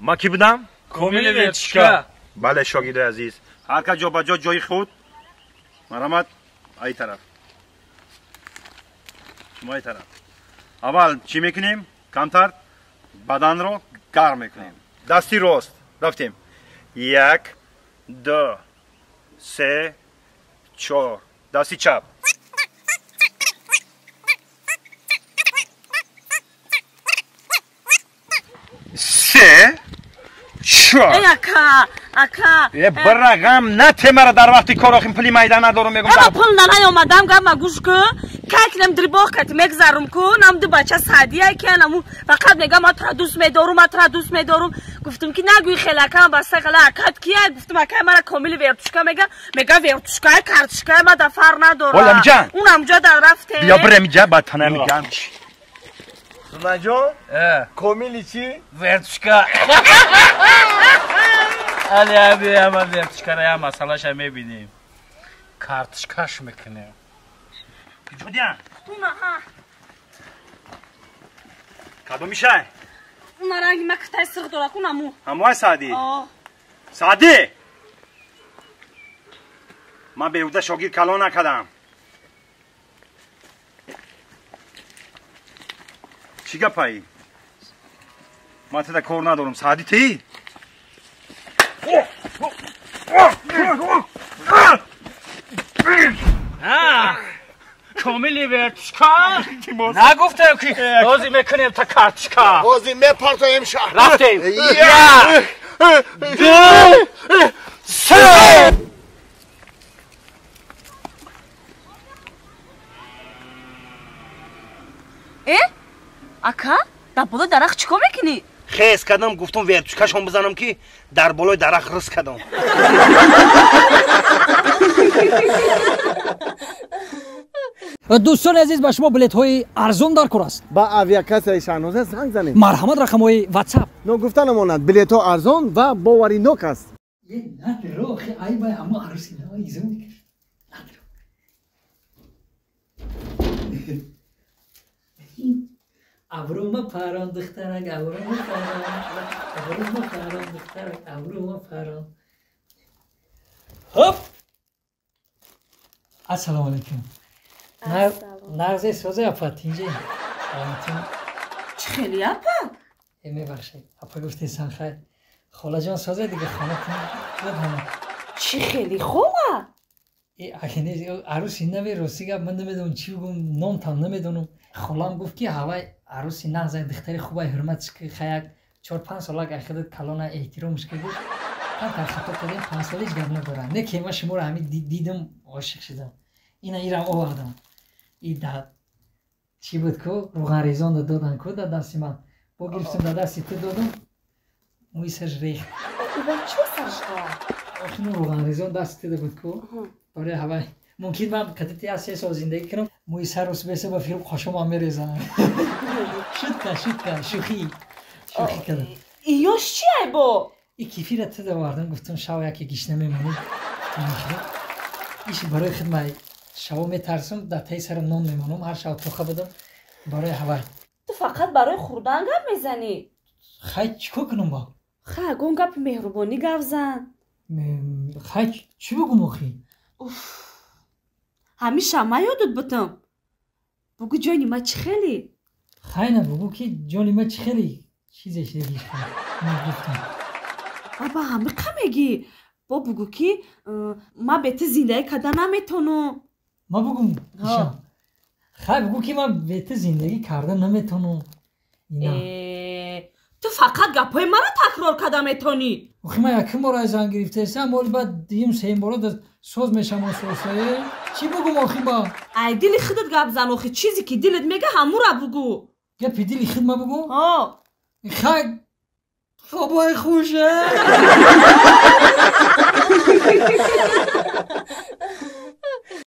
Ма ки будам? Комили вертушка. Бале, шогирди азиз. Ҳар кас ҷо ба ҷо ҷои худ. Марҳамат, ай тараф. Шумо ай тараф. Аввал чӣ мекунем? Камтар баданро гарм мекунем. Дасти рост. Рафтем. 1 2 3 4. Дасти чап. Се 4. Эй, ака, ака. Е, бира ғам нате мара дар вақти кор охим пули майда надорум мегум. Ама пул нанаёмадам, гап ма гӯш ку. Как нам дрибох кат мегзарум ку, нам ду бача саъдия ки наму фақат мегам ма тура дӯст медорум, ма тура дӯст медорум. Гуфтум ки нагӯй хеле акам баста хеле акат кия? Гуфтум акай мара комили вертушка мега, мега вертушка картушка ма да фар надора. Ола миҷан. Унам ҷо дар рафте. Бия бира миҷа ба тана мигам. Сунаҷон, комили чӣ? Вертушка. Али аби ама вертушкара я масъалаша мебинем. Картушкаш мекунем. Ҷудян. Уна ҳа. Кадом мишай? Уна ранги ма китай сирх дорад, унаму. Ҳамои Саъдӣ? О. Саъдӣ! Ман беҳуда шогирд калон накардам. Чӣ гапаи? Ман тада кор надорам. Саъдӣ тӣ? Комили вертушка? Нагуфтем ки бозӣ мекунем та картушка. Бозӣ мепартоем шаҳр. Рафтем. 1 2 3. Э? Ака, дар болои дарахт чӣ кор мекунӣ? Хез кардам, гуфтум вертушкашон бизанам ки дар болои дарахт рис кардам. Дӯстони азиз, ба шумо билетҳои арзон дар кор аст. Ба авиакассаи Шаҳноза занг занед. Марҳамат, рақамҳои ватсап. Ногуфта намонад, билетҳо арзон ва боваринок аст. Абрӯма парон, духтарак, абрӯма парон, абрӯма парон, духтарак, абрӯма парон. Хоп! Ассалому алайкум. Нағзе созе апа, тинҷе. Саломатин. Чӣ хеле апа? Э, мебахшед. Апа гуфтесан хайр. Холаҷон созе дига хонатон буд ҳама. Чӣ хеле хола? Э, аки арӯси нави рости гап ман намедонам чӣ бигӯм, номтам намедонам. Холам гуфт ки ҳавай арӯси нағзай духтари хубай ҳурматш ки хаяк 4-5 солак айхидат калона эҳтиромш ки гуфт. Камтар хато кардем, 5 сол ҳеҷ гап надорам. Не ки ман шуморо ҳамин дидам, ошиқ шудам. Ина ирам овардам. И да чӣ буд ку рӯғанрезон додан ку дар дасти ман. Бо гирифтам дар дасти ту додам, мӯи сарш рехт. Охи ну рӯғанрезон дасти ту буд ку. Барои ҳавай мумкин ман кадити аз 3 сол зиндагӣ кунам, мӯи сар рус беса ба фирм қошомам мерезанам. Шутка, шутка, шӯхӣ. Шӯхӣ кардам. Иёш чи ай бо? И кефира ту овардам, гуфтам шав яке гишна мемонӣ. Иш барои худ ман шаво метарсам, дар таи сарам нон мемонам, ҳар шав тоха будам барои ҳавай. Ту фақат барои хӯрдан гап мезанӣ? Хай чӣ кор кунам бо? Хай ягон гапи меҳрубонӣ гап зан. Хай чӣ бигӯм охи? Уф, ҳамеша ма ёдат бутам. Бугӯ ҷони ма чӣ хеле? Хай на бугӯ ки ҷони ма чӣ хеле чизе шидагиш гуфтам. Баба ҳамиқа мегӣ? Бо бугӯ ки ма бе ту зиндагӣ карда наметонам. Ма бугум ишам. Хай бугӯ ки ман бе ту зиндагӣ карда наметонам. Ту фақат гапҳои маро такрор карда метонӣ. Охи ман якум бора аз зан гирифтаестам, оли баъд дуюм сеюм бора соз мешавам осоосае. Чӣ бугум охи ба? Ай дили худат гап зан охи, чизе ки дилат мега ҳамура бугӯ. Гапи дили худ ма бугӯ? Ҳо. Хай хобои хуше.